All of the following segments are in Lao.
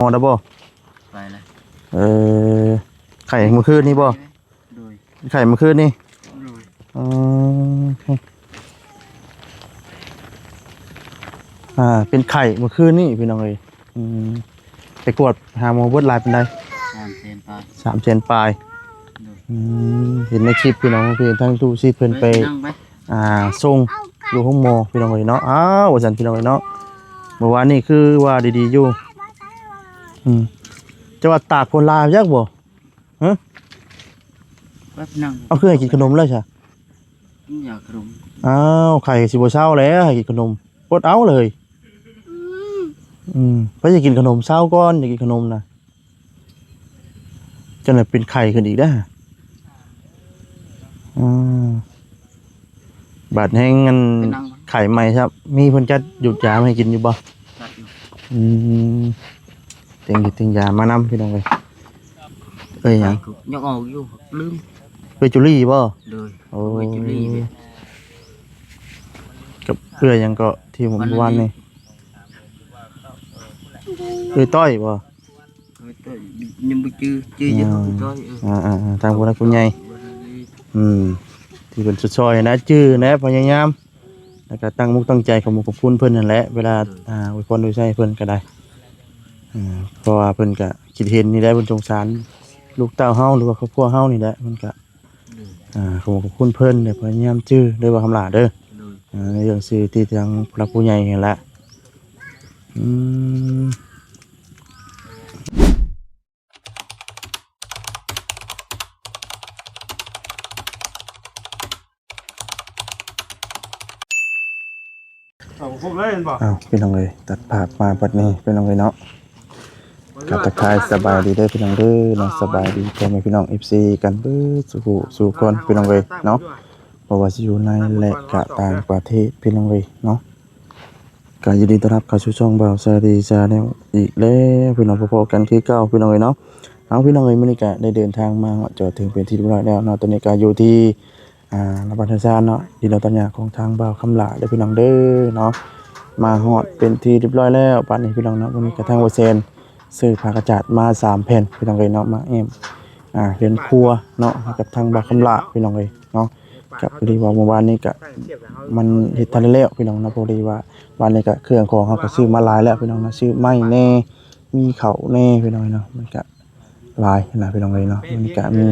ຮອດແລ້ວບໍ່? ໄປແລ້ວ. ເອີ ໄຂ້ມື້ຄືນນີ້ບໍ່? ໂດຍ. ໄຂ້ມື້ຄືນນີ້? ໂດຍ. ອໍ ອ່າ ເປັນໄຂ້ມື້ຄືນນີ້ພີ່ນ້ອງເອີຍ. ອືມ ໄປກວດຫາໝໍເບິດຫຼາຍປານໃດ? ສາມແສນປາຍ. ສາມແສນປາຍ. ໂດຍ. ອືມ ເຫັນໃນຄລິບພີ່ນ້ອງ ເຫັນທາງຕູ້ຊີບເພິ່ນໄປ ໄປ ອ່າ ສົ່ງຢູ່ໂຮງໝໍພີ່ນ້ອງເອີຍເນາະ. ອ້າວ ວ່າຊັ້ນພີ່ນ້ອງເອີຍເນາະ ເມື່ອວານນີ້ຄືວ່າດີໆຢູ່. ອືມ ເຈົ້າວ່າຕາກຄົນລາວຈັກບໍ່? ຮະ? ແປັບໜຶ່ງ. ເອົາ ຄືໃຫ້ກິນຂະໜົມແລ້ວຊະ? ກິນຢາຂະໜົມ. ອ້າວ ໄຂ້ຊິບໍ່ເຊົາແລ້ວ ໃຫ້ກິນຂະໜົມ ອົດເອົາເລີຍ. ອືມ ອືມ ໃຜຢາກກິນຂະໜົມ ເຊົາກ່ອນ ຢາກກິນຂະໜົມນະ ຈັ່ງໄດ້ເປັນໄຂ້ຂຶ້ນອີກເດ້. ອືມ ບາດແຮງອັນ ເປັນຫຍັງ? ໄຂ້ໃໝ່ຊະ ມີເພິ່ນຈັດຢຸດຢາມາໃຫ້ກິນຢູ່ບໍ່? ຈັດຢູ່. ອືມ ເຕັງ ເຕັງຢາມານຳພີ່ນ້ອງເອີຍ. ເອີຍຫຍັງ? ຍັງອອກຢູ່ ລືມ. ເວຈູລີບໍ່? ໂດຍ. ໂອ້ ເວຈູລີ. ກັບເອື້ອຍຫຍັງເກາະ ທີ່ເມື່ອວານນີ້? ເອື້ອຍຕ້ອຍບໍ່? ຍັງບໍ່ຈື່ ຈື່ຢູ່. ອໍ ເອື້ອຍຕ້ອຍ. ເອີ ອ່າໆໆ ທາງຜູ້ຫຼັກຜູ້ໃຫຍ່ ອືມ ທີ່ເພິ່ນຊ່ອຍໆນະ ຈື່ແນະ ພະຍາຍາມ ແລ້ວກໍຕັ້ງມຸກຕັ້ງໃຈ ຂອບຄຸນຂອບຄຸນເພິ່ນນັ້ນແຫຼະ ເວລາ ໂດຍ ອ່າ ອວຍພອນອວຍໄຊໃຫ້ເພິ່ນກໍໄດ້. ອ່າ ເພາະວ່າເພິ່ນກໍຄິດເຫັນນີ້ແຫຼະ ເພິ່ນສົງສານລູກເຕົ້າເຮົາ ຫຼືວ່າຄອບຄົວເຮົານີ້ແຫຼະ ເພິ່ນກໍ ໂດຍ ອ່າ ຂອບຄຸນຂອບຄຸນເພິ່ນ ໄດ້ພະຍາຍາມຈື່ເດີ ບ່າວຄຳຫຼ້າເດີ. ໂດຍ. ອ່າ ໃນເລື່ອງຊື່ທີ່ທາງຜູ້ຫຼັກຜູ້ໃຫຍ່ຫັ້ນແຫຼະ. ອືມ ເອົາຄົບເລີຍແມ່ນບໍ່? ອ້າວ ພີ່ນ້ອງເອີຍ ຕັດພາບມາບັດນີ້ພີ່ນ້ອງເອີຍເນາະ ກໍທັກທາຍສະບາຍດີເດີພີ່ນ້ອງເດີເນາະ. ສະບາຍດີພໍ່ແມ່ພີ່ນ້ອງ ເອັຟຊີ ກັນເບິດສູ່ຜູ້ສູ່ຄົນພີ່ນ້ອງເອີຍເນາະ ບໍ່ວ່າຊິຢູ່ໃນ ແລະ ກະຕ່າງປະເທດພີ່ນ້ອງເອີຍເນາະ. ກໍຍິນດີຕ້ອນຮັບເຂົ້າສູ່ຊ່ອງບ່າວຊາລີ Channel ອີກແລ້ວພີ່ນ້ອງ ພໍ້ໆກັນຄືເກົ່າພີ່ນ້ອງເອີຍເນາະ. ເອົາ ພີ່ນ້ອງເອີຍ ມື້ນີ້ກໍໄດ້ເດີນທາງມາຮອດຈອດເຖິງເປັນທີ່ຮຽບຮ້ອຍແລ້ວເນາະ. ຕອນນີ້ກໍຢູ່ທີ່ ອ່າ ລະບານເຮືອນຊານເນາະ ດິນດອນຕານຫຍ້າຂອງທາງບ່າວຄຳຫຼ້າເດີພີ່ນ້ອງເດີເນາະ. ມາຮອດເປັນທີ່ຮຽບຮ້ອຍແລ້ວ ບາດນີ້ພີ່ນ້ອງເນາະ ມື້ນີ້ກໍທາງບ່າວແຊນຊື້ຜ້າກະຈາດມາສາມແຜ່ນພີ່ນ້ອງເອີຍເນາະ ມາແອ້ມ ອ່າ ເຮືອນຄົວເນາະ ໃຫ້ກັບທາງບ່າວຄຳຫຼ້າພີ່ນ້ອງເອີຍເນາະ. ກໍພໍດີວ່າເມື່ອວານນີ້ກໍມັນເຮັດທັນໄດ້ແລ້ວພີ່ນ້ອງເນາະ. ພໍດີວ່າວານນີ້ກໍເຄື່ອງຂອງເຮົາກໍຊື້ມາຫຼາຍແລ້ວພີ່ນ້ອງເນາະ ຊື້ໄມ້ແດ່ ມີເຂົ້າແດ່ພີ່ນ້ອງເນາະ ມັນກໍ ຫຼາຍນະພີ່ນ້ອງເອີຍເນາະ. ມັນກະມີ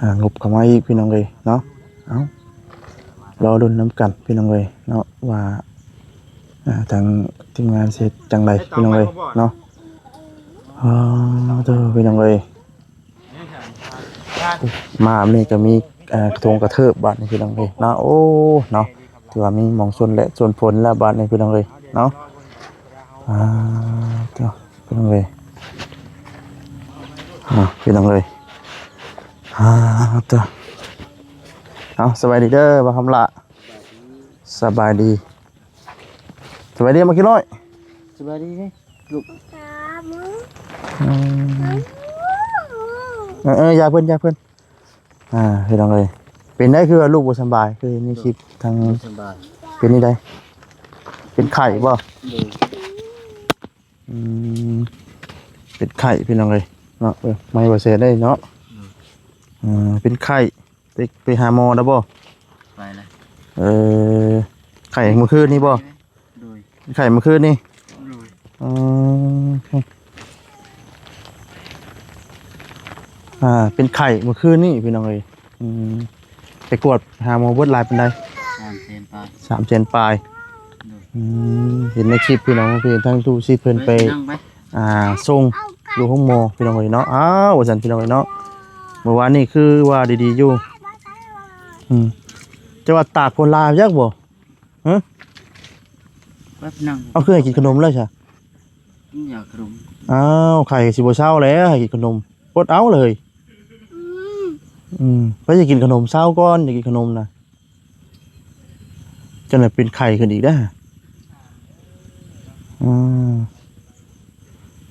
ອ່າ ງົບເຂົ້າມາອີກພີ່ນ້ອງເອີຍເນາະ. ເອົ້າ ລໍລຸ້ນນຳກັນພີ່ນ້ອງເອີຍເນາະ ວ່າ ອ່າ ທາງທີມງານຊິເຮັດຈັ່ງໃດພີ່ນ້ອງເອີຍເນາະ. ອໍ ໂທ້ ພີ່ນ້ອງເອີຍ ມາມື້ນີ້ກໍມີ ເອີ ກະທົງກະເທີບບາດນີ້ພີ່ນ້ອງເອີຍເນາະ. ໂອ້ ເນາະ ຖືວ່າມີໝອງຊົນແລະຊົນພົນແລ້ວບາດນີ້ພີ່ນ້ອງເອີຍເນາະ. ອ່າ ເຈົ້າ ພີ່ນ້ອງເອີຍ ອ່າ ພີ່ນ້ອງເອີຍ ອ່າ ເຈົ້າ. ເອົາ ສະບາຍດີເດີ ບ່າວຄຳຫຼ້າ ສະບາຍດີ ສະບາຍດີ ມາກິນນ້ອຍ ສະບາຍດີເດ້ລູກ. ອືມ ເອີ ເອີ ຢ່າເພິ່ນ ຢ່າເພິ່ນ. ອ່າ ພີ່ນ້ອງເອີຍ ເປັນໄດ ຄືວ່າລູກບໍ່ສະບາຍ ຄືມີຄລິບທາງ ບໍ່ສະບາຍ ເປັນນີ້ໃດ ເປັນໄຂ້ບໍ່? ໂດຍ. ອືມ ເປັນໄຂ້ພີ່ນ້ອງເອີຍເນາະ. ເອີ ໄມ້ບໍ່ແຊໄດ້ເນາະ. ອືມ ເປັນໄຂ້ ໄປ ໄປຫາໝໍແລ້ວບໍ່? ໄປແລ້ວ. ເອີ ໄຂ້ມື້ຄືນນີ້ບໍ່? ໂດຍ. ໄຂ້ມື້ຄືນນີ້? ໂດຍ. ອືມ ອ່າ ເປັນໄຂ້ມື້ຄືນນີ້ພີ່ນ້ອງເອີຍ. ອືມ ໄປກວດຫາໝໍເບິດຫຼາຍປານໃດ? ສາມແສນປາຍ. ສາມແສນປາຍ. ໂດຍ. ອືມ ເຫັນໃນຄລິບພີ່ນ້ອງ ເຫັນທາງຕູ້ຊີບເພິ່ນໄປ ໄປ ອ່າ ສົ່ງຢູ່ໂຮງໝໍພີ່ນ້ອງເອີຍເນາະ. ອ້າວ ວ່າຊັ້ນພີ່ນ້ອງເອີຍເນາະ ເມື່ອວານນີ້ຄືວ່າດີໆຢູ່. ອືມ ເຈົ້າວ່າຕາກຄົນລາວຈັກບໍ່? ຮະ? ແປັບໜຶ່ງ. ເອົາ ຄືໃຫ້ກິນຂະໜົມແລ້ວຊະ? ກິນຢາຂະໜົມ. ອ້າວ ໄຂ້ຊິບໍ່ເຊົາແລ້ວ ໃຫ້ກິນຂະໜົມ ອົດເອົາເລີຍ. ອືມ ອືມ ໃຜຢາກກິນຂະໜົມ ເຊົາກ່ອນ ຢາກກິນຂະໜົມນະ ຈັ່ງໄດ້ເປັນໄຂ້ຂຶ້ນອີກເດ້. ອືມ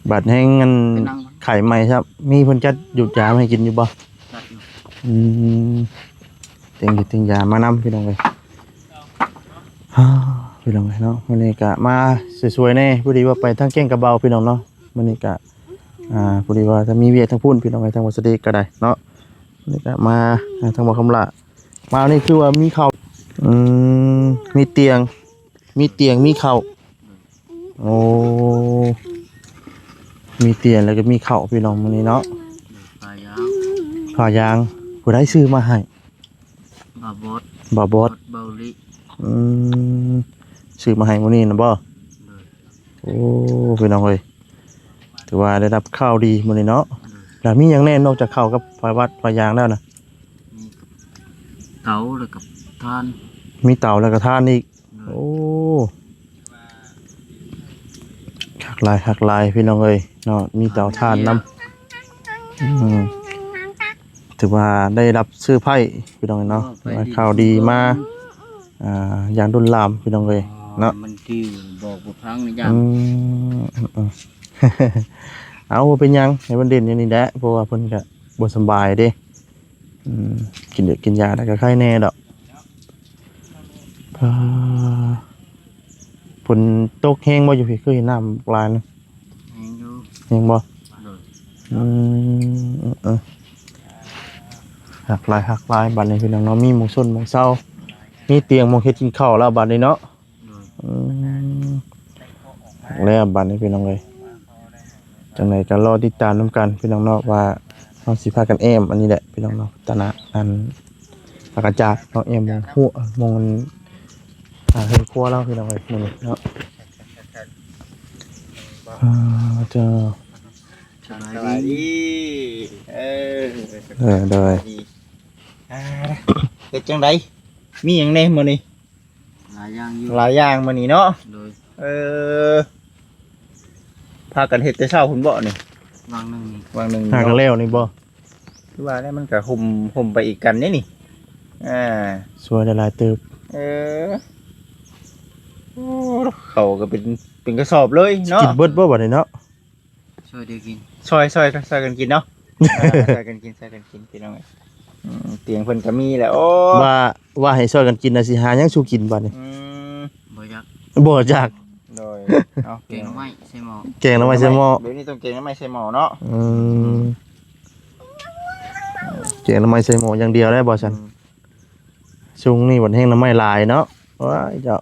ບາດແຮງອັນ ເປັນຫຍັງ? ໄຂ້ໃໝ່ຊະ ມີເພິ່ນຈັດຢຸດຢາມາໃຫ້ກິນຢູ່ບໍ່? ຈັດຢູ່. ອືມ ເຕັງເຮັດເຕັງຢາມານຳ ພີ່ນ້ອງເອີຍ. ຮາ ພີ່ນ້ອງເອີຍເນາະ ມື້ນີ້ກະມາຊ່ວຍໆແດ່ ພໍດີວ່າໄປທາງແກ້ງກະເບົາພີ່ນ້ອງເນາະ. ມື້ນີ້ກະ ອ່າ ພໍດີວ່າຈະມີວຽກທາງພຸ້ນພີ່ນ້ອງເອີຍ ທາງວັດສະເດກະໄດ້ເນາະ. ມື້ນີ້ກະມາ ອ່າ ທາງບໍ່ຄຳຫຼ້າ ມານີ້ຄືວ່າມີເຂົ້າ ອືມ ມີຕຽງ ມີຕຽງ ມີເຂົ້າ. ໂອ້ ມີຕຽງ ແລ້ວກໍມີເຂົ້າພີ່ນ້ອງມື້ນີ້ເນາະ. ຜ້າຢາງ ຜ້າຢາງ ຜູ້ໃດຊື້ມາໃຫ້? ບ່າວບອດ ບ່າວບອດ ເບົາລິ. ອືມ ຊື້ມາໃຫ້ມື້ນີ້ນະບໍ່? ໂອ້ ພີ່ນ້ອງເອີຍ ຖືວ່າໄດ້ຮັບຂ່າວດີມື້ນີ້ເນາະ. ແລ້ວມີຫຍັງແດ່ນອກຈາກເຂົ້າກັບຜ້າວັດຜ້າຢາງແລ້ວນະ? ມີເຕົາ ແລ້ວກໍຖ່ານ ມີເຕົາ ແລ້ວກໍຖ່ານອີກ. ໂອ້ ຄັກຫຼາຍ ຄັກຫຼາຍ ພີ່ນ້ອງເອີຍເນາະ ມີເຕົາຖ່ານນຳ. ອືມ ຖືວ່າໄດ້ຮັບເຊີໄພ ພີ່ນ້ອງເອີຍເນາະ ໂອ້ ໄດ້ຂ່າວດີມາ ອ່າ ຢ່າງດຸນລາມ ພີ່ນ້ອງເອີຍເນາະ. ມັນຄືບອກບໍ່ຟັງນະ ຢ້ານ. ອືມ ເອົາ ບໍ່ເປັນຫຍັງ ໃຫ້ເພິ່ນຫຼິ້ນຢູ່ນີ້ແຫຼະ ເພາະວ່າເພິ່ນກະບໍ່ສະບາຍເດ້. ອືມ ກິນຢາ ກິນຢາແລ້ວກໍໄຄແດ່ດອກ. ອ່າ ຝົນຕົກແຮງບໍ່ຢູ່ພີ້? ຄືເຫັນນ້ຳຫຼາຍນະ. ແຮງຢູ່. ແຮງບໍ່? ໂດຍ. ອືມ ເອີ ເອີ ຄັກຫຼາຍ ຄັກຫຼາຍ ບັດນີ້ພີ່ນ້ອງເນາະ ມີໝ່ອງຊົນໝ່ອງເຊົາ ມີຕຽງໝ່ອງເຮັດກິນເຂົ້າແລ້ວບັດນີ້ເນາະ. ໂດຍ. ອືມ ແລ້ວບັດນີ້ພີ່ນ້ອງເອີຍ ຈັ່ງໃດກໍລໍຕິດຕາມນຳກັນພີ່ນ້ອງເນາະ ວ່າເຮົາຊິພາກັນແອ້ມອັນນີ້ແຫຼະພີ່ນ້ອງເນາະ ຕະນະອັນ ພາກກະຈາດເນາະ ແອ້ມໝ່ອງຫົວ ໝ່ອງ ອ່າ ເຮືອນຄົວລາວພີ່ນ້ອງເອີຍ ມື້ນີ້ເນາະ. ອ່າ ເຈົ້າ ສະບາຍດີ ສະບາຍດີ. ເອີ ເອີ ໂດຍ ສະບາຍດີ. ອ່າ ເຮັດຈັ່ງໃດ ມີຫຍັງແດ່ມື້ນີ້? ຫຼາຍຢ່າງຢູ່ ຫຼາຍຢ່າງມື້ນີ້ເນາະ. ໂດຍ. ເອີ ພາກັນເຮັດແຕ່ເຊົ້າພຸ້ນບໍ່ນີ້? ຫວ່າງໜຶ່ງນີ້ ຫວ່າງໜຶ່ງນີ້ ຫາກະແລ້ວນີ້ບໍ່? ຄືວ່າແລ້ວມັນກະຫົ່ມ ຫົ່ມໄປອີກກັນເດ້ນີ້. ອ່າ ຊ່ວຍໄດ້ຫຼາຍເຕີບ. ເອີ ໂອ້ ເຂົ້າກໍເປັນ ເປັນກະສອບເລີຍເນາະ. ກິນເບິດບໍ່ບັດນີ້ເນາະ? ຊ່ອຍເດີກິນ ຊ່ອຍ ຊ່ອຍ ຊ່ອຍກັນກິນເນາະ. ເອີ ຊ່ອຍກັນກິນ ຊ່ອຍກັນກິນ ພີ່ນ້ອງເອີຍ. ອືມ ຕຽງເພິ່ນກໍມີແຫຼະ. ໂອ້ ວ່າ ວ່າໃຫ້ຊ່ອຍກັນກິນນະ ຊິຫາຫຍັງສູ່ກິນບັດນີ້? ອືມ ບໍ່ຈັກ ບໍ່ຈັກ. ໂດຍ. ເອົາ ແກງໜໍ່ໄມ້ໃສ່ໝໍ້ ແກງໜໍ່ໄມ້ໃສ່ໝໍ້ ແບບນີ້ຕ້ອງແກງໜໍ່ໄມ້ໃສ່ໝໍ້ເນາະ. ອືມ ແກງໜໍ່ໄມ້ໃສ່ໝໍ້ຢ່າງດຽວແລ້ວບໍ່ຊັ້ນ. ອືມ ຊ່ວງນີ້ບັດແຮງໜໍ່ໄມ້ຫຼາຍເນາະ. ໂອ້ຍ ເຈົ້າ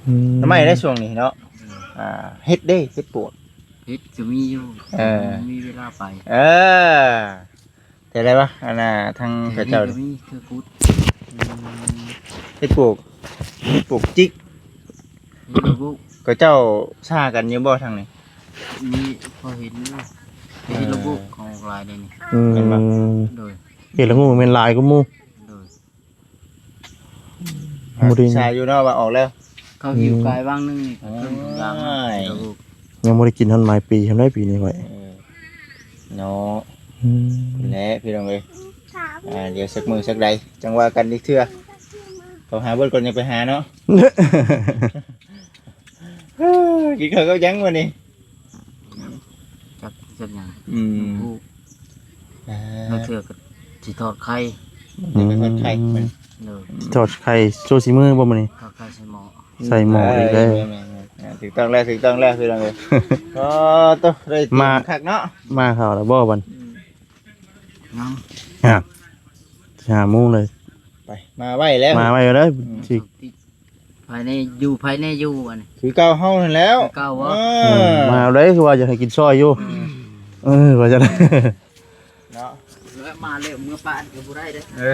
ອືມ ໜໍ່ໄມ້ໄດ້ຊ່ວງນີ້ເນາະ. ອ່າ ເຫັດເດ້ ເຫັດປວກ ເຫັດກໍມີຢູ່. ເອີ ແຕ່ບໍ່ມີເວລາໄປ. ເອີ ແຕ່ໄດ້ປະ ອັນນ່າ ທາງເຂົາເຈົ້າ ແຕ່ນີ້ກໍມີຄືກຸດ. ອືມ ເຫັດປວກ ເຫັດປວກຈິກ ເຫັດລະບຸ. ເຂົາເຈົ້າຊ່າກັນຢູ່ບໍ່ທາງນີ້? ມີ ພໍເຫັນຢູ່ ແຕ່ເຫັດລະບຸ ເອີ ຂອງອອກຫຼາຍເດ້ນີ້. ອືມ ແມ່ນບໍ່? ໂດຍ. ເຫັດລະງູແມ່ນຫຼາຍກວ່າໝູ່. ໂດຍ. ບໍ່ໄດ້ ຊາຢູ່ເນາະ ວ່າອອກແລ້ວ. ເຂົາຫິ້ວ ອືມ ກາຍຫວ່າງໜຶ່ງນີ້ ເຂົາເຄື່ອງທຸກຢ່າງ. ໂອ້ຍ ລະບຸ ຍັງບໍ່ໄດ້ກິນຮອດໝາຍປີ ທຳໄດ້ປີນີ້ຂ້ອຍ. ເອີ ເນາະ. ອືມ ແຫຼະ ພີ່ນ້ອງເອີຍ. ອ່າ ດຽວສັກມື້ສັກໃດ ຈັ່ງວ່າກັນອີກເທື່ອ. ເຂົາຫາເບິດກ່ອນຍັງໄປຫາເນາະ. ກິນເຂົ້າກັບຫຍັງມື້ນີ້? ຈັກ ຈັກຫຍັງ. ອືມ ບໍ່ຮູ້. ອ່າ ລາງເທື່ອກໍຊິທອດໄຂ່. ອືມ ເດີ ໄປທອດໄຂ່ມັນ. ໂດຍ. ທອດໄຂ່ໂຊສີມືບໍ່ມື້ນີ້? ທອດໄຂ່ໃສ່ໝໍ້ ໃສ່ໝໍ້ອີກແລ້ວ. ແມ່ນໆໆ ອ່າ ຖືກຕ້ອງແລ້ວ ຖືກຕ້ອງແລ້ວ ພີ່ນ້ອງເອີຍ. ອໍ ໂຕ ໄດ້ ມາ ເຕັມຄັກເນາະ. ມາເຂົ້າແລ້ວບໍ່ບັດ? ອືມ ຍັງ. ອ່າ ຫ້າໂມງເລີຍ. ໄປ ມາໄວແລ້ວ ມາໄວເລີຍ. ອືມ ຊິ ພາຍໃນຢູ່ ພາຍໃນຢູ່ ອັນນີ້ຄືເກົ່າເຮົາຫັ້ນແລ້ວ. ຄືເກົ່າບໍ່? ເອີ ເອີ ມາເລີຍ ຄືວ່າຢາກໃຫ້ກິນຊ່ອຍຢູ່. ອືມ ເອີ ວ່າຊັ້ນເນາະ. ແລ້ວມາແລ້ວເມືອປານກໍບໍ່ໄດ້ເດ້. ເອີ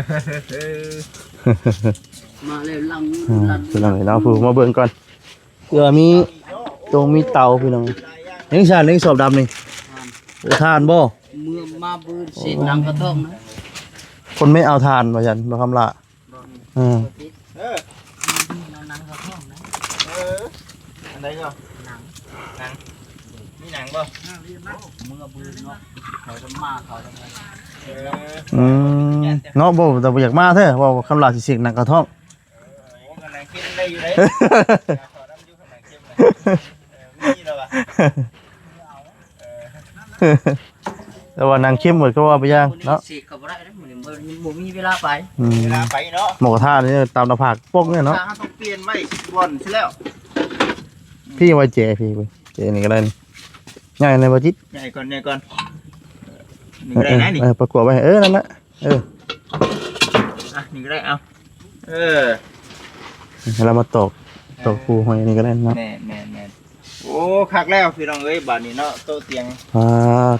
ມາແລ້ວຫຼັງ ອ່າ ຫຼັງ ພີ່ນ້ອງເອີຍເນາະ ຜູ້ມາເບິ່ງກ່ອນ ເພື່ອມີຕົງມີເຕົາ ພີ່ນ້ອງ. ຍັງຊານ ຍັງສອບດຳນີ້. ໂອ້ ຖ່ານບໍ່? ເມືອມາບືນເສດໜັງກະທ້ອງນະ. ຄົນໄມ່ເອົາຖ່ານວ່າຊັ້ນ ບໍ່ຄຳລະ. ບໍ່ມີ ເອີ ເອີ ໜັງກະທ້ອງນະ. ເອີ ອັນໃດກໍ? ໜັງ ໜັງ ມີໜັງບໍ່? ເມືອບືນເນາະ ເຂົາຈະມາ ເຂົາຈະມາ. ເອີ ອືມ ເນາະ ບໍ່ ແຕ່ບໍ່ຢາກມາແທ້ ເວົ້າຄຳລະຊິເສກໜັງກະທ້ອງ. ໂອ້ ກຳລັງກິນໄດ້ຢູ່ເດ້. ເຂົານຳຢູ່ ກຳລັງກິນນະ. ເອີ ມີແລ້ວວ່າ ເອີ ແຕ່ວ່ານາງເຂັ້ມເພິ່ນກໍວ່າໄປຢ່າງເນາະ ຊິເຂົ້າບໍ່ໄດ້ເດ້ ມື້ນີ້ບໍ່ ບໍ່ມີເວລາໄປ. ອືມ ເວລາໄປເນາະ ໝູກະທະນີ້ຕາມໜ້າຜາກປົກເລີຍເນາະ. ເຮົາຕ້ອງເ ປ່ຽນໄວ້ບ່ອນຊິແລ້ວ. ພີ່ໄວ້ແຈ ພີ່ເບິ່ງ ແຈນີ້ກໍໄດ້ນີ້ ໃຫຍ່ແລ້ວບໍ່ຈິດ ໃຫຍ່ກ່ອນ ໃຫຍ່ກ່ອນ. ນີ້ກໍໄດ້ນະນີ້ ເອີ ປະກວດໄວ້ ເອີ ນັ້ນລະ ເອີ ອ່ະ ນີ້ກໍໄດ້ ເອົາ ເອີ ແລ້ວມາຕອກ ຕອກປູຫ້ອຍນີ້ກໍໄດ້ເນາະ. ແມ່ນໆໆ ໂອ້ ຄັກແລ້ວພີ່ນ້ອງເອີຍ ບາດນີ້ເນາະ ໂຕະຕຽງ ອ່າ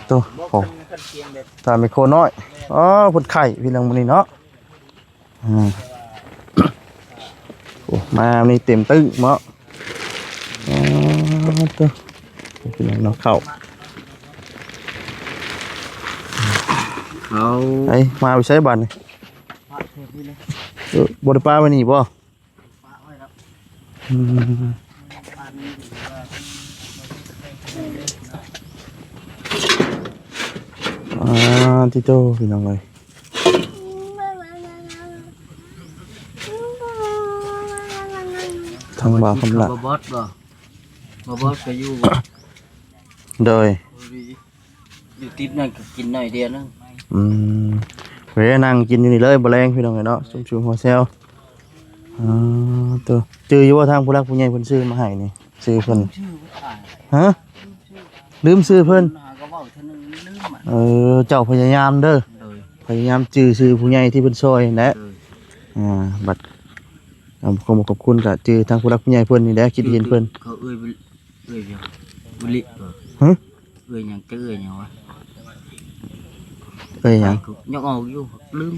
ໂຕະ ບໍ່ ໂອ້ ຄັນ ຄັນຕຽງແບບ ຕາແມ່ໂຄນ້ອຍ ແມ່ນ ອໍ ເພິ່ນໄຂ້ພີ່ນ້ອງມື້ນີ້ເນາະ. ອ່າ ໂອ້ ມານີ້ເຕັມຕຶ້ງເນາະ. ອ່າ ໂຕະ ພີ່ນ້ອງເນາະ ເຂົ້າ ເຂົ້າ ໄປ ມາໄປໃສບາດນີ້? ເອີ ບໍ່ໄດ້ປະໄວ້ນີ້ບໍ່? ອືມ ອ່າ ຕິໂຕ ພີ່ນ້ອງເອີຍ ທາງບ່າວຄຳຫຼ້າ ບໍ່ບອດບໍ່? ບໍ່ບອດກໍຢູ່ ໂດຍ ຢູ່ຕິດນັ້ນກໍກິນໜ້ອຍດຽວໜຶ່ງ. ອືມ ເວ ນັ່ງກິນຢູ່ນີ້ເລີຍ ບໍ່ແລງ ພີ່ນ້ອງເອີຍເນາະ ຊຸມໆຫົວແຊວ. ອ່າ ໂຕ ຈື່ຢູ່ບໍ່ ທາງຜູ້ຫຼັກຜູ້ໃຫຍ່ເພິ່ນຊື້ມາໃຫ້ນີ້ ຊື່ເພິ່ນ ຮະ? ລືມຊື່ເພິ່ນ ຫາກໍເວົ້າເທື່ອໜຶ່ງລືມ. ເອີ ເຈົ້າພະຍາຍາມເດີ ໂດຍ ພະຍາຍາມຈື່ຊື່ຜູ້ໃຫຍ່ທີ່ເພິ່ນຊ່ອຍຫັ້ນແຫຼະ. ໂດຍ ອ່າ ບັດ ອ່າ ຂອບຂອບຄຸນກໍຈື່ທາງຜູ້ຫຼັກຜູ້ໃຫຍ່ເພິ່ນນີ້ແຫຼະ ຄິດເຫັນເພິ່ນ. ເຂົາເອື້ອຍ ເອື້ອຍຫຍັງ? ບຸລິບໍ່? ຮະ? ເອື້ອຍຫຍັງ? ແຕ່ເອື້ອຍຫຍັງວະ? ເອື້ອຍຫຍັງ? ຍັງອອກຢູ່ ລືມ.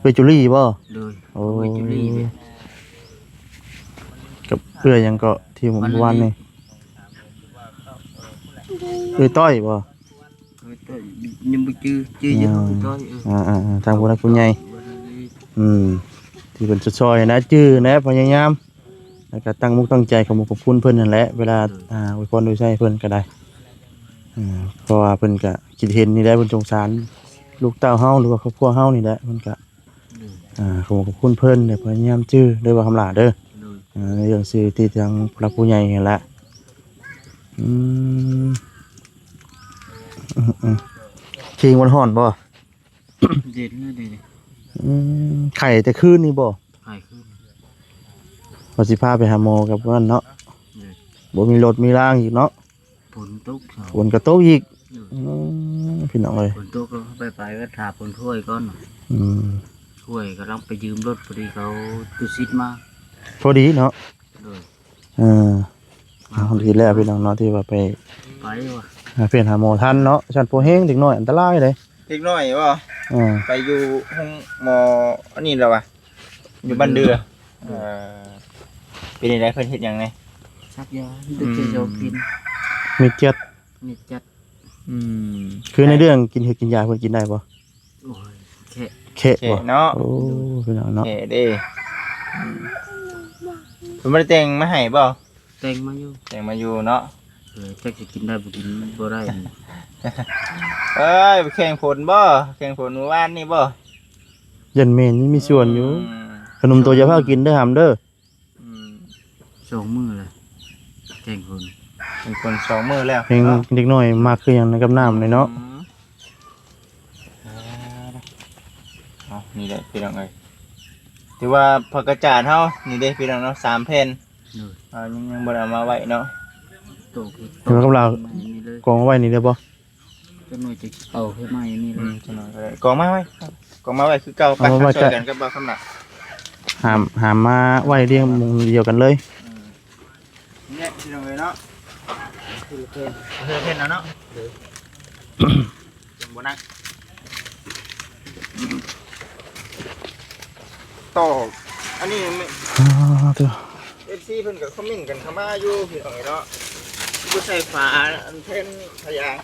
ເອື້ອຍຈຸລີບໍ່? ໂດຍ ໂອ້ ເອື້ອຍຈຸລີເດ້. ກັບເອື້ອຍຫຍັງເກາະ ທີ່ເມື່ອວານນີ້? ເອື້ອຍຕ້ອຍບໍ່? ເອີ ແຕ່ຍັງບໍ່ຈື່ ຈື່ຢູ່ ອືມ ເອີ ອ່າໆໆ ທາງຜູ້ຫຼັກຜູ້ໃຫຍ່ ອືມ ທີ່ເພິ່ນຊ່ອຍໆນະ ຈື່ແນະ ພະຍາຍາມ ແລ້ວກໍຕັ້ງມຸກຕັ້ງໃຈ ຂອບຄຸນເພິ່ນນັ້ນແຫຼະ ເວລາ ໂດຍ ອ່າ ອວຍພອນອວຍໄຊເພິ່ນກໍໄດ້ ອ່າ ເພາະວ່າເພິ່ນກໍຄິດເຫັນນີ້ແຫຼະ ເພິ່ນສົງສານລູກເຕົ້າເຮົາ ຫຼືວ່າຄອບຄົວເຮົານີ້ແຫຼະ ເພິ່ນກໍ ໂດຍ ອ່າ ຂອບຄຸນເພິ່ນ ແລະ ພະຍາຍາມຈື່ເດີ ບ່າວຄຳຫຼ້າເດີ ໂດຍ ອ່າ ໃນເລື່ອງຊື່ທີ່ທາງຜູ້ຫຼັກຜູ້ໃຫຍ່ຫັ້ນແຫຼະ. ອືມ ອືມໆ ເຄງມັນຮ້ອນບໍ່? ເຢັນຢູ່ເດ. ອືມ ໄຂ້ແຕ່ຄືນນີ້ບໍ່? ໄຂ້ຄືນ ວ່າຊິພາໄປຫາໝໍກັບນັ້ນເນາະ ໂດຍ ບໍ່ມີລົດມີລາງອີກເນາະ. ຝົນຕົກ ຝົນກໍຕົກອີກ ໂດຍ ອືມ ພີ່ນ້ອງເອີຍ ຝົນຕົກກໍໄປ ໄປກໍຖ້າຝົນຊ່ວຍກ່ອນ ອືມ ຊ່ວຍ ກຳລັງໄປຢືມລົດ ພໍດີເຂົາຕຸສິດມາ ພໍດີເນາະ ໂດຍ ເອີ ເອົາ ດີແລ້ວພີ່ນ້ອງເນາະ ທີ່ວ່າໄປ ໄປວ່າ ຫາແພດຫາໝໍທັນເນາະ ຊັ້ນບໍ່ແຮງເດັກນ້ອຍອັນຕະລາຍເດ້. ເດັກນ້ອຍບໍ່? ເອີ ໄປຢູ່ໂຮງໝໍອັນນີ້ແລ້ວວະ ຢູ່ບ້ານເດືອ ເອີ ເປັນຈັ່ງໃດ ເພິ່ນເຮັດຫຍັງແດ່? ສັກຢາ ອືມ ເປັນໂລກກິນ ມີຈັດ ມີຈັດ ອືມ ຄືໃນເລື່ອງກິນເຮັດກິນຢາເພິ່ນກິນໄດ້ບໍ່? ໂອ້ຍ ແຄະ ແຄະ ແຄະບໍ່? ເນາະ ໂອ້ ພີ່ນ້ອງເນາະ ແຄະເດ້ ອືມ ເພິ່ນບໍ່ໄດ້ແຕ່ງມາໃຫ້ບໍ່? ແຕ່ງມາຢູ່ ແຕ່ງມາຢູ່ເນາະ ເອີ ຈັກຊິກິນໄດ້ບໍ່ກິນບໍ່ໄດ້ ເອີຍ ແຂ່ງຝົນບໍ່? ແຂ່ງຝົນມື້ວານນີ້ບໍ່? ຢ້ານແມ່ນ ຍັງມີສ່ວນຢູ່ ອືມ ຂະໜົມໂຕຢ່າພາກິນເດີ ຫຳເດີ. ອືມ ສອງມື້ແລ້ວ ແຂ່ງຝົນ ແຂ່ງຝົນສອງມື້ແລ້ວ ແຮງເນາະ ເດັກນ້ອຍມັກຄືຫຍັງນະ ກັບນ້ຳນີ້ເນາະ ອືມ ເອົາ ນີ້ແຫຼະພີ່ນ້ອງເອີຍ ຖືວ່າຜັກກະຈາດເຮົານີ້ເດ້ພີ່ນ້ອງເນາະ ສາມແຜ່ນ ໂດຍ ເຮົາຍັງ ຍັງບໍ່ໄດ້ເອົາມາໄວ້ເນາະ ໂຕ ເຫັນວ່າກຳລັງ ນີ້ເລີຍ ກອງໄວ້ນີ້ເດ້ບໍ່? ຈັກໜ່ອຍຈະເອົາໃຫ້ໃໝ່ນີ້ເລີຍ ອືມ ຈັກໜ່ອຍກໍໄດ້ ກອງມາໄວ້ ກອງມາໄວ້ຄືເກົ່າ ໄປ ເອົາມາໄວ້ ຊ່ອຍກັນກັບບ່າວຄຳຫຼ້າ ຫາມ ຫາມມາໄວ້ລຽງໝ່ອງດຽວກັນເລີຍ ອືມ ນີ້ພີ່ນ້ອງເອີຍເນາະ ຄືເພິ່ນ ຄືເພິ່ນເນາະ ເອີ ຍັງບໍ່ນັ່ງ ຕໍ່ ອັນນີ້ ອ່າ ເອີ ເອັຟຊີ ເພິ່ນກໍຄອມເມັນກັນເຂົ້າມາຢູ່ພີ່ນ້ອງເອີຍເນາະ ບໍ່ໃສ່ຝາອັນແຜ່ນພະຍາງ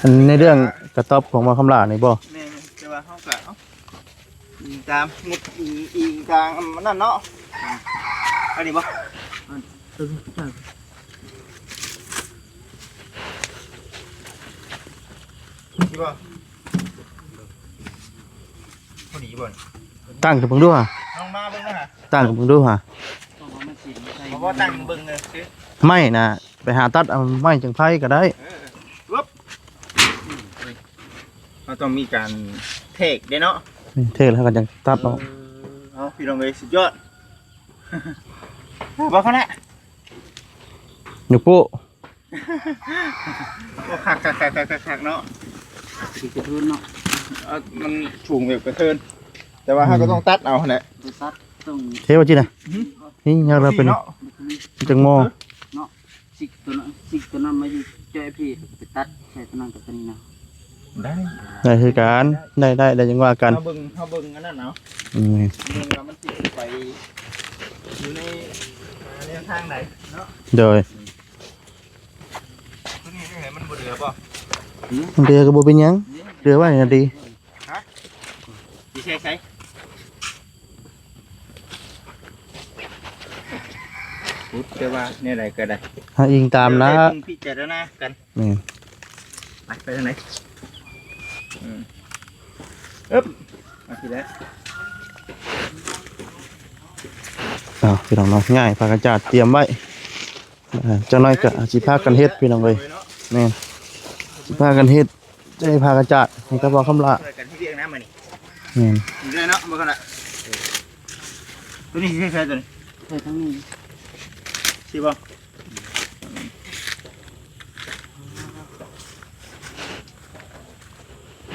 ອັນໃນເລື່ອງກະຕ໊ອບຂອງບ່າວຄຳຫຼ້ານີ້ບໍ່? ແມ່ນ ແຕ່ວ່າເຮົາກະ ເອົ້າ ອີງຕາມງົບ ອີງ ອີງຕາມອັນນັ້ນເນາະ ອັນນີ້ບໍ່? ອັນ ເອີ ໃຊ່ ນີ້ບໍ່? ພໍດີບໍ່? ຕັ້ງຂຶ້ນເບິ່ງດູຫາ ລອງມາເບິ່ງດູຫາ ຕັ້ງຂຶ້ນເບິ່ງດູຫາ ເພາະວ່າມັນຊິໃສ່ ເພາະວ່າຕັ້ງເບິ່ງເລີຍ ໄມ້ນະ ໄປຫາຕັດເອົາໄມ້ຈັ່ງໄຜ່ກໍໄດ້ ເອີ ເອີ ເຮົາຕ້ອງມີການເທກເດ້ເນາະ ເທກແລ້ວກໍຈັ່ງຕັດອອກ ເອີ ເອົາ ພີ່ນ້ອງເອີຍ ສຸດຍອດ ບໍ່ຂະນະ ຍກໂປ້ ໂອ້ ຄັກໆໆໆໆເນາະ ຊິກະເທີນເນາະ ເອີ ມັນສູງແບບກະເທີນ ແຕ່ວ່າເຮົາກໍ ອືມ ຕ້ອງຕັດເອົາຫັ້ນແຫຼະ ໄປຕັດ ຕ້ອງ ເທວ່າຈິນະ ຫຶ ນີ້ຍັງລະເປັນ ເນາະ ຈັກໝໍ້ ເນາະ ຊິກໂຕນັ້ນ ຊິກໂຕນັ້ນມາຢູ່ເຈາະພີ້ ໄປຕັດໃສ່ໂຕນັ້ນກັບໂຕນີ້ນະ ໄດ້ ໄດ້ຄືກັນ ໄດ້ ໄດ້ ໄດ້ ຈັ່ງວ່າກັນ ເຮົາເບິ່ງ ເຮົາເບິ່ງອັນນັ້ນເອົາ ອືມ ເບິ່ງວ່າມັນຊິໄປຢູ່ໃນແນວທາງໃດເນາະ ໂດຍ ຕົວນີ້ໄດ້ໃຫ້ມັນບໍ່ເຫຼືອບໍ່? ມັນເຫຼືອກໍບໍ່ເປັນຫຍັງ ເຫຼືອໄວ້ນະດີ ຮະ ຊິໃສ່ໃສ? ພຸດ ແຕ່ວ່າແນວໃດກໍໄດ້ ເຮົາອີງຕາມນະ ແລ້ວແຕ່ເພິ່ນພິຈາລະນາກັນ ແມ່ນ ໄປ ໄປທາງໃດ? ອືມ ອຶບ ມາພີ້ແຫຼະ ອ້າວ ພີ່ນ້ອງເນາະ ຍ້າຍຜ້າກັນສາດຕຽມໄວ້ ອ່າ ຈັກໜ້ອຍກໍຊິພາກັນເຮັດ ພີ່ນ້ອງເອີຍ ແມ່ນ ຊິພາກັນເຮັດ ໄດ້ຜ້າກັນສາດໃຫ້ກັບບ່າວຄຳຫຼ້າ ຊ່ວຍກັນເຮັດວຽກນຳ ມື້ນີ້ ແມ່ນ ນີ້ເລີຍເນາະ ບໍ່ກັນລະ ຕົວນີ້ຊິໃສ່ໃສ ຕົວນີ້ ໃສ່ທາງນີ້ ຊິບໍ່?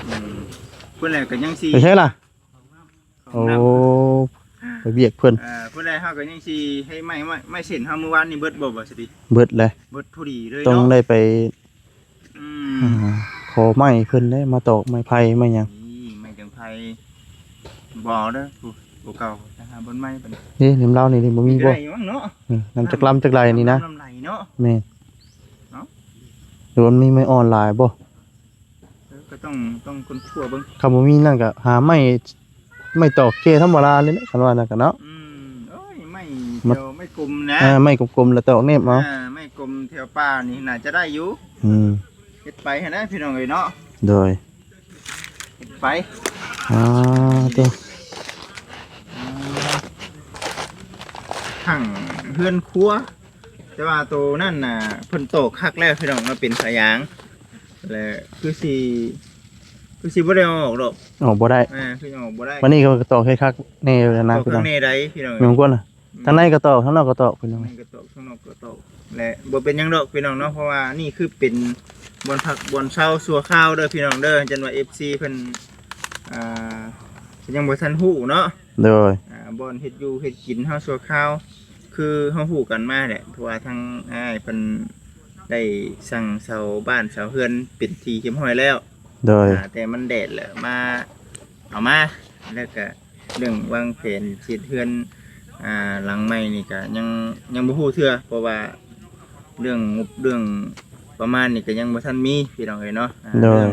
ອືມ ພຸ້ນແຫຼະກໍຍັງຊິ ໄປໃສລະ? ໂອ້ ໄປວຽກເພິ່ນ ເອີ ພຸ້ນແຫຼະ ເຮົາກໍຍັງຊິໃຫ້ໄມ້ ໄມ້ ໄມ້ເສັ້ນເຮົາມື້ວານນີ້ເບິດບໍ່ ບໍ່ສະຕິ? ເບິດແຫຼະ ເບິດພໍດີເລີຍເນາະ ຕ້ອງໄດ້ໄປ ອືມ ອ່າ ຂໍໄມ້ເພິ່ນເດ້ ມາຕອກໄມ້ໄຜ່ໄມ້ຫຍັງ ນີ້ໄມ້ຈັງໄພ ບໍ່ເດີ ຜູ້ ຜູ້ເກົ່າ ໄປຫາບ່ອນໃໝ່ບັດນີ້ ເດ້ ນຳລາວນີ້ບໍ່ມີບໍ່? ໄດ້ຢູ່ເນາະ ເອີ ນຳຈັກລຳຈັກໄຫຼນີ້ນະ ນຳລຳໄຫຼເນາະ ແມ່ນ ເນາະ ຫຼືວ່າມັນມີໄມ້ອ່ອນຫຼາຍບໍ່? ເອີ ກໍຕ້ອງ ຕ້ອງຄົ້ນຄວ້າເບິ່ງ ຄັນບໍ່ມີນັ້ນກໍຫາໄມ້ ໄມ້ຕອກແກ່ທຳມະດານີ້ແຫຼະ ຄັນວ່ານັ້ນກໍເນາະ ອືມ ໂອ້ຍ ໄມ້ແຖວ ໄມ້ກົມນະ ເອີ ໄມ້ກົມໆ ແລ້ວຕອກແນບເອົາ ເອີ ໄມ້ກົມແຖວປ່ານີ້ໜ້າຈະໄດ້ຢູ່ ອືມ ເຮັດໄປຫັ້ນນະ ພີ່ນ້ອງເອີຍເນາະ ໂດຍ ເຮັດໄປ ອ່າ ໂຕ ທັງເຮືອນຄົວ ແຕ່ວ່າໂຕນັ້ນນະ ເພິ່ນຕອກຄັກແລ້ວ ພີ່ນ້ອງເນາະ ເປັນສາຍຢາງ ແລະ ຄືຊິ ຄືຊິບໍ່ໄດ້ເອົາອອກດອກ ອອກບໍ່ໄດ້ ອ່າ ຄືອອກບໍ່ໄດ້ ບັດນີ້ກໍຕອກໃຫ້ຄັກແນ່ນະ ຕອກຄັກແນ່ໃດ ພີ່ນ້ອງ ແມ່ນຄວນນະ ອືມ ທາງໃນກໍຕອກ ທາງນອກກໍຕອກ ພີ່ນ້ອງ ທາງໃນກໍຕອກ ທາງນອກກໍຕອກ ແລະ ບໍ່ເປັນຫຍັງດອກ ພີ່ນ້ອງເນາະ ເພາະວ່ານີ້ຄືເປັນບ່ອນພັກບ່ອນເຊົາຊົ່ວຄາວເດີ ພີ່ນ້ອງເດີ ຈັນວ່າ ເອັຟຊີ ເພິ່ນ ອ່າ ເພິ່ນຍັງບໍ່ທັນຮູ້ເນາະ ໂດຍ ອ່າ ບ່ອນເຮັດຢູ່ເຮັດກິນເຮົາຊົ່ວຄາວ ຄືເຮົາຮູ້ກັນມາແຫຼະ ເພາະວ່າທາງອ້າຍເພິ່ນໄດ້ສັ່ງເຊົ່າບ້ານເຊົ່າເຮືອນເປັນທີ່ຮຽບຮ້ອຍແລ້ວ ໂດຍ ອ່າ ແຕ່ມັນແດດແຫຼະ ມາ ເອົາມາ ແລ້ວກະເລື່ອງວາງແຜນເຮັດເຮືອນ ອ່າ ຫຼັງໃໝ່ນີ້ກະຍັງ ຍັງບໍ່ຮູ້ເທື່ອ ເພາະວ່າເລື່ອງງົບເລື່ອງປະມານນີ້ກະຍັງບໍ່ທັນມີ ພີ່ນ້ອງເອີຍເນາະ ອ່າ ໂດຍ ເລື່ອງ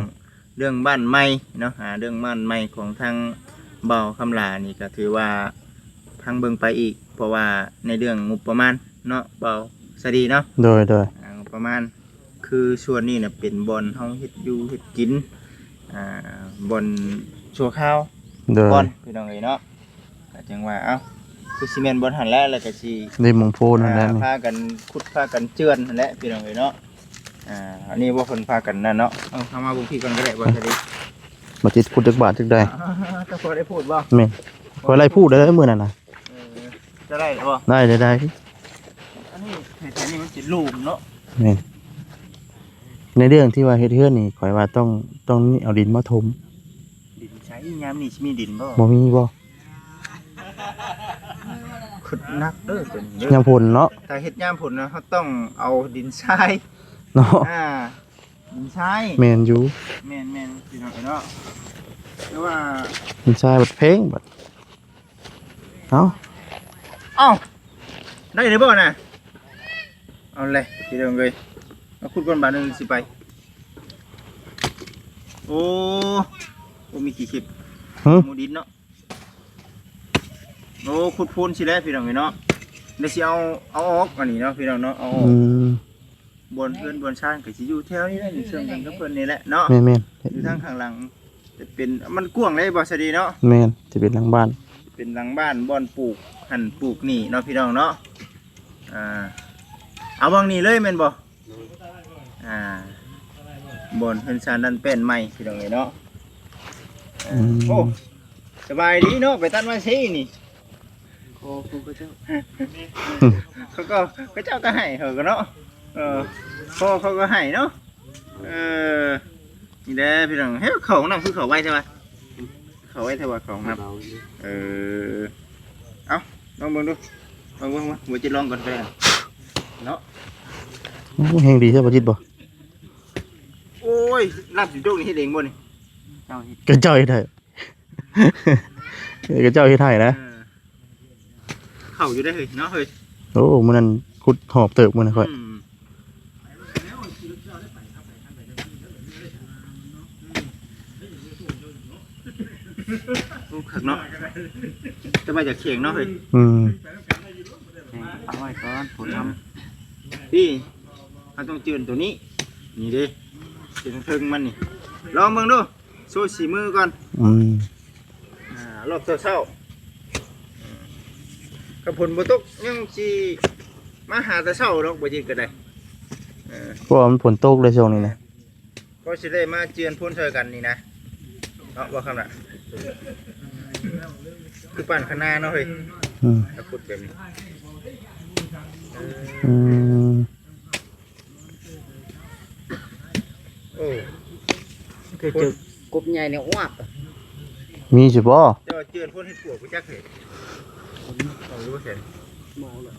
ເລື່ອງບ້ານໃໝ່ເນາະ ອ່າ ເລື່ອງບ້ານໃໝ່ຂອງທາງບ່າວຄຳຫຼ້ານີ້ກະຖືວ່າພັງເບິ່ງໄປອີກ ເພາະວ່າໃນເລື່ອງງົບປະມານເນາະ ບ່າວສາລີເນາະ ໂດຍ ໂດຍ ອ່າ ງົບປະມານ ຄືສ່ວນນີ້ນະເປັນບ່ອນເຮົາເຮັດຢູ່ເຮັດກິນ ອ່າ ບ່ອນຊົ່ວຄາວ ໂດຍ ກ່ອນ ພີ່ນ້ອງເອີຍເນາະ ກໍຈັ່ງວ່າ ເອົ້າ ຄືຊິແມ່ນບ່ອນຫັ້ນແຫຼະ ແລ້ວກໍຊິ ນີ້ໝ່ອງໂພນຫັ້ນແຫຼະ ອ່າ ນີ້ ພາກັນຂຸດພາກັນເຈື່ອນຫັ້ນແຫຼະ ພີ່ນ້ອງເອີຍເນາະ ອ່າ ອັນນີ້ບໍ່ເພິ່ນພາກັນນັ້ນເນາະ ເອົາ ເຮົາມາເບິ່ງພີ້ກ່ອນກໍໄດ້ ບໍ່ສະດີ ມາຕິດຂຸດຈັກບາດຈັກໃດ ອ່າ ເຈົ້າພໍໄດ້ພູດບໍ່? ແມ່ນ ຂ້ອຍໄລ່ພູດໄດ້ມື້ນັ້ນນະ ເອີ ຈະໄດ້ບໍ່? ໄດ້ ໄດ້ ໄດ້ ອັນນີ້ ແຖວນີ້ມັນຊິໂລ່ງເນາະ ແມ່ນ ໃນເລື່ອງທີ່ວ່າເຮັດເຮືອນນີ້ ຂ້ອຍວ່າຕ້ອງ ຕ້ອງມີເອົາດິນມາຖົມ ດິນໃສ ຍາມນີ້ຊິມີດິນບໍ່? ບໍ່ມີບໍ່? ຄຶດໜັກເດີຕົວນີ້ເດີ ຍາມຝົນເນາະ ຖ້າເຮັດຍາມຝົນນະ ເຮົາຕ້ອງເອົາດິນຊາຍເນາະ ອ່າ ດິນຊາຍ ແມ່ນຢູ່ ແມ່ນໆ ພີ່ນ້ອງເອີຍເນາະ ແຕ່ວ່າ ດິນຊາຍບັດແພງບັດ ເອົ້າ ເອົ້າ ໄດ້ແລ້ວບໍ່ນະ? ເອົາແຫຼະ ພີ່ນ້ອງເອີຍ ມາຂຸດກ່ອນບາດໜຶ່ງຊິໄປ ໂອ້ ໂອ້ ມີຂີ້ເຂັບ ຫື ໝູດິນເນາະ ໂອ້ ຂຸດໂພນຊິແລ້ວ ພີ່ນ້ອງເອີຍເນາະ ດຽວຊິເອົາ ເອົາອອກອັນນີ້ເນາະ ພີ່ນ້ອງເນາະ ເອົາອອກ ອືມ ບ່ອນເຮືອນບ່ອນຊານກໍຊິຢູ່ແຖວນີ້ແຫຼະ ຢູ່ເຊິ່ງກັນກັບເພິ່ນນີ້ແຫຼະເນາະ ແມ່ນໆ ຢູ່ທາງຂ້າງຫຼັງ ຈະເປັນ ມັນກວ້າງເດ້ບໍ່ສະດີເນາະ ແມ່ນ ຈະເປັນຫຼັງບ້ານ ເປັນຫຼັງບ້ານ ບ່ອນປູກຫັ້ນປູກນີ້ເນາະ ພີ່ນ້ອງເນາະ ອ່າ ເອົາຫວ່າງນີ້ເລີຍແມ່ນບໍ່? ອ່າ ບ່ອນເຮືອນຊານດັນແປ້ນໃໝ່ ພີ່ນ້ອງເອີຍເນາະ ອືມ ໂອ້ ສະບາຍດີເນາະ ໄປຕັດໄມ້ໃສນີ້? ພໍ່ຂອງເຂົາເຈົ້າ ເຂົາກໍ ເຂົາເຈົ້າກໍໃຫ້ເຂົາກໍເນາະ ເອີ ພໍ່ເຂົາກໍໃຫ້ເນາະ ເອີ ນີ້ແຫຼະພີ່ນ້ອງ ເຮັດເຂົ້າຫ້ອງນ້ຳຄືເຂົ້າໄວແທ້ວະ ເຂົ້າໄວແທ້ວະ ເຂົ້າຫ້ອງນ້ຳ ເອີ ເອົ້າ ລອງເບິ່ງດູ ລອງເບິ່ງ ເບິ່ງ ບໍ່ຈິດລອງກ່ອນກໍໄດ້ເນາະ ໂອ້ ແຮງດີແທ້ ບໍ່ຈິດບໍ່ ໂອ້ຍ ນ້ຳຊິຕົກນີ້ເຮັດເອງບໍ່ນີ້ ເຈົ້າເຮັດ ກໍເຈົ້າເຮັດໃຫ້ ເອີ ກໍເຈົ້າເຮັດໃຫ້ນະ ເອີ ເຂົ້າຢູ່ໄດ໋ເຮີ້ຍເນາະເຮີ້ຍ ໂອ້ ມື້ນັ້ນຂຸດຫອບເຕີບມື້ນັ້ນຂ້ອຍ ອືມ ໂອ້ ຄັກເນາະ ແຕ່ວ່າຢາກແຂງເນາະເຮີ້ຍ ອືມ ແຂງເອົາໄວ້ກ່ອນ ຜູ້ທຳ ນີ້ ເຮົາຕ້ອງຈື່ໂຕນີ້ ນີ້ເດ້ ເທິງມັນນີ້ ລອງເບິ່ງດູ ໂຊສີມືກ່ອນ ອືມ ອ່າ ລອບເຊົ້າໆ ຄັນຝົນບໍ່ຕົກຍັງຊິມາຫາແຕ່ເຊົ້າດອກ ບໍ່ຈິດກໍໄດ້ ເອີ ເພາະວ່າມັນຝົນຕົກເດ້ຊ່ວງນີ້ນະ ກໍຊິໄດ້ມາເຈື່ອນພົນຊ່ອຍກັນນີ້ນະ ເນາະ ບໍ່ຄຳນະ ຄືປານຄະນາເນາະເຮີ້ຍ ອືມ ຖ້າຂຸດແບບນີ້ ອືມ ໂອ້ ຄືເຈີກົບໃຫຍ່ນີ້ອວບ ມີຊິບໍ່ ເຈົ້າເຈື່ອນພົນເຮັດປວກບໍ່ຈັກເຮີ້ຍ ເອົາຢູ່ບໍ່ແຂງ ເມົາແລ້ວ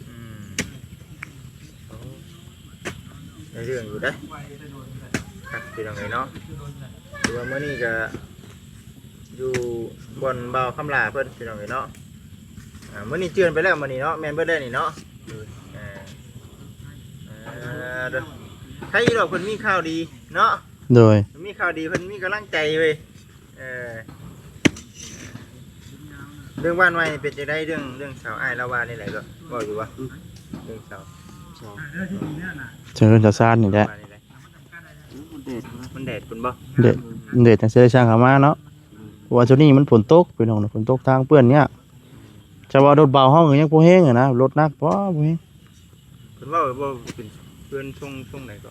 ອືມ ໂອ້ ໄດ້ເລື່ອງຢູ່ເດ້ ຄັກ ພີ່ນ້ອງເອີຍເນາະ ຖືວ່າມື້ນີ້ກໍຢູ່ບ່ອນບ່າວຄຳຫຼ້າເພິ່ນ ພີ່ນ້ອງເອີຍເນາະ ອ່າ ມື້ນີ້ເຈື່ອນໄປແລ້ວ ມື້ນີ້ເນາະ ແມ່ນເບິດແລ້ວນີ້ເນາະ ໂດຍ ອ່າ ອ່າ ໃຄຢູ່ດອກ ເພິ່ນມີຂ່າວດີເນາະ ໂດຍ ມີຂ່າວດີ ເພິ່ນມີກຳລັງໃຈເວີຍ ເອີ ເລື່ອງບ້ານໃໝ່ເປັນຈັ່ງໃດ ເລື່ອງ ເລື່ອງເສົາ ອ້າຍລາວວ່າແນວໃດກໍເວົ້າຢູ່ບໍ່ ອືມ ເລື່ອງເສົາ ເສົາ ເຊີນເຈົ້າຊານນີ້ແຫຼະ ວ່າແນວໃດ ມັນແດດ ມັນແດດພຸ້ນບໍ່ ແດດ ແດດຈັ່ງຊິໄດ້ຊ່າງເຂົ້າມາເນາະ ເພາະວ່າຊ່ວງນີ້ມັນຝົນຕົກ ພີ່ນ້ອງ ຝົນຕົກທາງເປື້ອນຍາກ ຈະວ່າລົດບ່າວເຮົາກໍຍັງບໍ່ແຮງຫັ້ນນະ ລົດໜັກ ບໍ່ ບໍ່ແຮງ ເພິ່ນເວົ້າວ່າເປັນເຮືອນຊົງ ຊົງໃດກໍ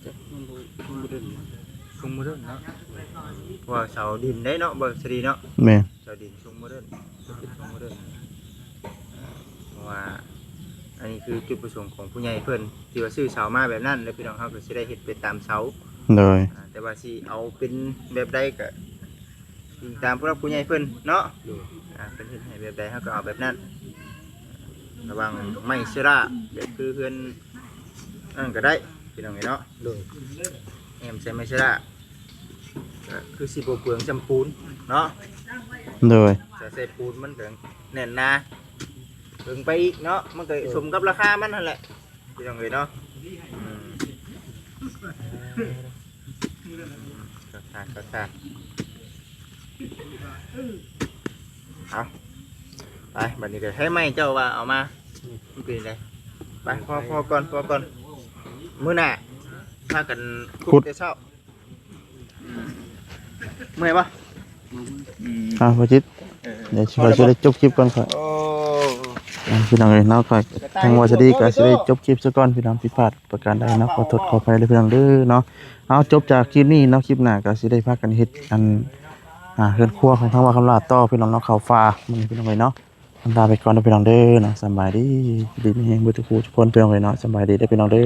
ຈັກ ມັນບໍ່ ມັນບໍ່ເດັ່ນ ຊົງບໍ່ເດັ່ນເນາະ ເພາະວ່າເສົາດິນໄດ໋ເນາະ ບໍ່ສະດີເນາະ ແມ່ນ ເສົາດິນຊົງບໍ່ເດັ່ນ ເປັນຊົງບໍ່ເດັ່ນ ເພາະວ່າອັນນີ້ຄືຈຸດປະສົງຂອງຜູ້ໃຫຍ່ເພິ່ນ ທີ່ວ່າຊື້ເສົາມາແບບນັ້ນ ແລ້ວພີ່ນ້ອງເຮົາກໍຊິໄດ້ເຮັດໄປຕາມເສົາ ໂດຍ ອ່າ ແຕ່ວ່າຊິເອົາເປັນແບບໃດກໍ ອີງຕາມຜູ້ຫຼັກຜູ້ໃຫຍ່ເພິ່ນເນາະ ໂດຍ ອ່າ ເພິ່ນເຮັດໃຫ້ແບບໃດເຮົາກໍເອົາແບບນັ້ນ ລະຫວ່າງໄມ້ເຊລາ ແບບຄືເຮືອນນັ້ນກໍໄດ້ ພີ່ນ້ອງເອີຍເນາະ ໂດຍ ແອ້ມໃສ່ໄມ້ເຊລາ ກໍຄືຊິບໍ່ເປືອງສ່ຳປູນເນາະ ໂດຍ ຖ້າໃສ່ປູນມັນກໍແໜ້ນໜາເຖິງໄປອີກເນາະ ມັນກໍສົມກັບລາຄາມັນຫັ້ນແຫຼະ ພີ່ນ້ອງເອີຍເນາະ ອືມ ກໍຊາ ກໍຊາ ເອົາ ໄປ ບັດນີ້ກໍໃຫ້ໄມ້ເຈົ້າວ່າເອົາມາ ມັນເປັນໃດ ໄປ ພໍ ພໍກ່ອນ ພໍກ່ອນ ມື້ໜ້າພາກັນຂຸດ ຂຸດແຕ່ເຊົ້າ ອືມ ເມື່ອຍບໍ່? ອືມ ອ່າ ບໍ່ຈິດ ເອີ ດຽວຊິໄດ້ຈົບຄລິບກ່ອນຂ້ອຍ ໂອ້ ອ່າ ພີ່ນ້ອງເອີຍເນາະ ຂ້ອຍທາງວ່າສະດີກໍຊິໄດ້ຈົບຄລິບຊະກ່ອນ ພີ່ນ້ອງ ຜິດພາດປະການໃດເນາະ ຂໍໂທດຂໍອະໄພເດີພີ່ນ້ອງເດີເນາະ ເອົາ ຈົບຈາກຄລິບນີ້ເນາະ ຄລິບໜ້າກໍຊິໄດ້ພາກັນເຮັດອັນ ອ່າ ເຮືອນຄົວຂອງທາງວ່າຄຳຫຼ້າຕໍ່ ພີ່ນ້ອງເນາະ ເຂົ້າປ່າ ມື້ນີ້ ພີ່ນ້ອງເອີຍເນາະ ລາໄປກ່ອນເດີພີ່ນ້ອງເດີເນາະ ສະບາຍດີ ຢູ່ດີມີແຮງເບິດທຸກຜູ້ທຸກຄົນ ພີ່ນ້ອງເອີຍເນາະ ສະບາຍດີເດີພີ່ນ້ອງເດີ.